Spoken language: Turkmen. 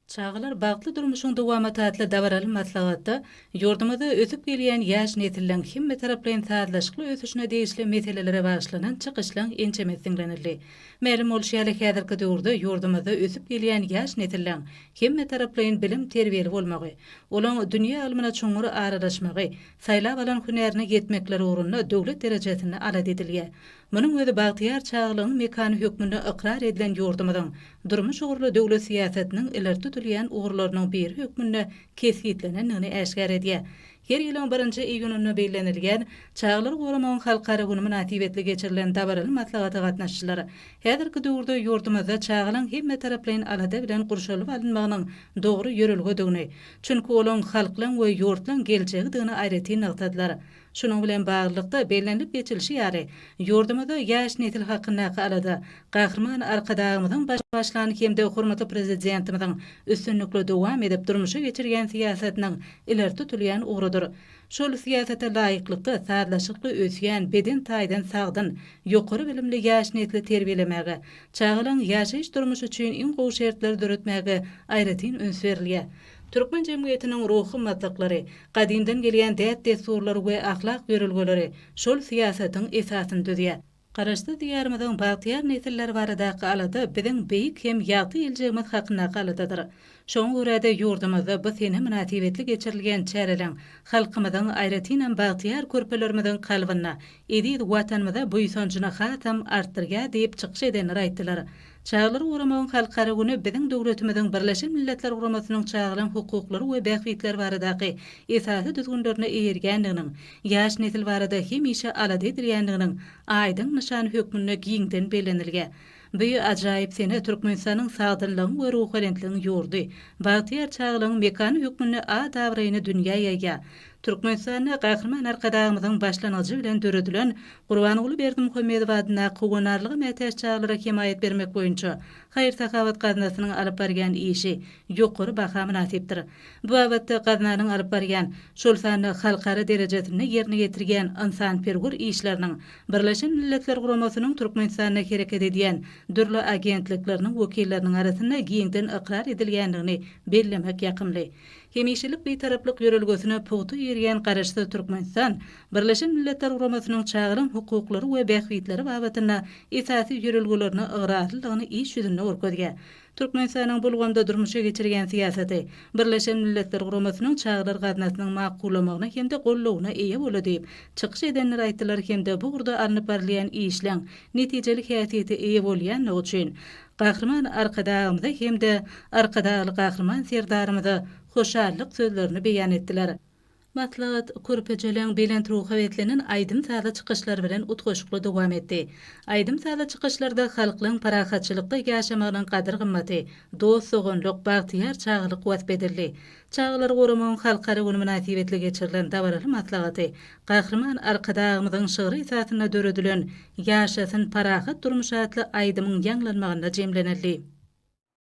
Çagalar bagtly durmuşyň dowamaty atly dabaraly maslahatda ýurdumyzda ösüp gelýän ýaş nesilleň hemmetaraplaýyn sazlaşykly ösüşine degişli meselelere bagyşlanan çykyşlaň ençemesi diňlenildi. Mälim bolşy ýaly, häzirki döwürde ýurdumyzda ösüp gelýän ýaş nesilleň hemmetaraplaýyn bilim-terbiýeli bolmagy, olaň dünýä ylmyna çuňňur aralaşmagy, saýlap alan hünärine ýetmekleri ugrunda döwlet derejesinde alada edilýär. Munuň özi bagtyýar çagalygyň mekany hökmünde ykrar edilen ýurdumyzyň durmuş ugurly döwlet syýasatynyň ileri tutulýan ugurlarynyň biri hökmünde kesgitlenendigini äşgär edýär. Her ýylyň birinji iýunynda bellenilýän Çagalary goramagyň halkara güni mynasybetli geçirilen dabaraly maslahata gatnaşyjylar häzirki döwürde ýurdumyzda çagalaň hemmetaraplaýyn alada bilen gurşalyp alynmagynyň dogry ýörelgedigini, çünki olaň halklaň we ýurtlaň geljegidigini aýratyn nygtadylar. Şunuň bilen baglylykda, bellenilip geçilişi ýaly, ýurdumyzda ýaş nesil hakyndaky alada Gahryman Arkadagymyzyň başlan hem-de hormatly Prezidentimiziň üstünlikli dowam edip durmuşa geçirýän syýasatynyň ileri tutulýan ugrudyr. Şol syýasata laýyklykda, sazlaşykly ösýän, beden taýdan sagdyn, ýokary bilimli ýaş nesli terbiýelemäge, çagalaryň ýaşaýyş-durmuşy üçin iň gowy şertleri döretmäge aýratyn üns berilýär. Türkmen jemgyýetiniň ruhy gymmatlyklary, gadymdan gelýän däp-dessurlary we ahlak ýörelgeleri şol syýasatyň esasyny düzýär. Garaşsyz Diýarymyzyň bagtyýar nesilleri baradaky alada biziň beýik hem ýagty geljegimiz hakyndaky aladadyr. Şoňa görä-de, ýurdumyzda bu sene mynasybetli geçirilýän çäreleň halkymyzyň, aýratynam, bagtyýar körpelerimiziň kalbynda eziz Watanymyza buýsanjyny hasam artdyrýar diýip, çykyş edenler aýtdylar. Çagalary goramagyň halkara güni biziň döwletimiziň Birleşen Milletler Guramasynyň çagalaryň hukuklary we bähbitleri baradaky esasy düzgünlerine eýerýändiginiň, ýaş nesil barada hemişe alada edilýändiginiň aýdyň nyşany hökmünde giňden bellenilýär. Bu ajaýyp sene Türkmenistanyň sagdynlygyň we ruhubelentligiň ýurdy, bagtyýar çagalygyň mekany hökmünde at-abraýyny dünýä ýaýýar. Türkmenistanda Gahryman Arkadagymyzyň başlangyjy bilen döredilen Gurbanguly Berdimuhamedow adyndaky howandarlyga mätäç çagalara hemaýat bermek boýunça haýyr-sahawat gaznasynyň alyp barýan işi ýokary baha mynasypdyr. Bu babatda gaznanyň alyp barýan, şol sanda halkara derejesinde ýerine ýetirýän ynsanperwer işleriniň Birleşen Milletler Guramasynyň Türkmenistanda hereket edýän dürli agentlikleriniň wekilleriniň arasynda giňden ykrar edilýändigini bellemek ýakymly. Hemişelik Bitaraplyk ýörelgesine pugta eýerýän Garaşsyz Türkmenistan Birleşen Milletler Guramasynyň çagalaryň hukuklary we bähbitleri babatynda esasy ýörelgelerine ygrarlydygyny iş ýüzünde görkezýär. Türkmenistanyň bu ulgamda durmuşa geçirýän syýasaty Birleşen Milletler Guramasynyň Çagalar gaznasynyň makullamagyna hem-de goldawyna eýe boldy diýip, çykyş edenler aýtdylar hem-de bu ugurda alnyp barylýan işleň netijeli häsiýete eýe bolýandygy üçin Gahryman Arkadagymyza hem-de Arkadagly Gahryman Serdarymyza hoşallyk sözlerini beýan etdiler. Maslahat körpejeleň belent ruha beslenen aýdym-sazly çykyşlary bilen utgaşykly dowam etdi. Aýdym-sazly çykyşlarda halklaň parahatçylykda ýaşamagynyň gadyr-gymmaty, dost-doganlyk, bagtyýar çagalyk wasp edildi. Çagalary goramagyň halkara güni mynasybetli geçirilen dabaraly maslahaty Gahryman Arkadagymyzyň şygry esasynda döredilen Ýaşasyn parahat durmuş atly aýdymyň ýaňlanmagynda jemlenildi.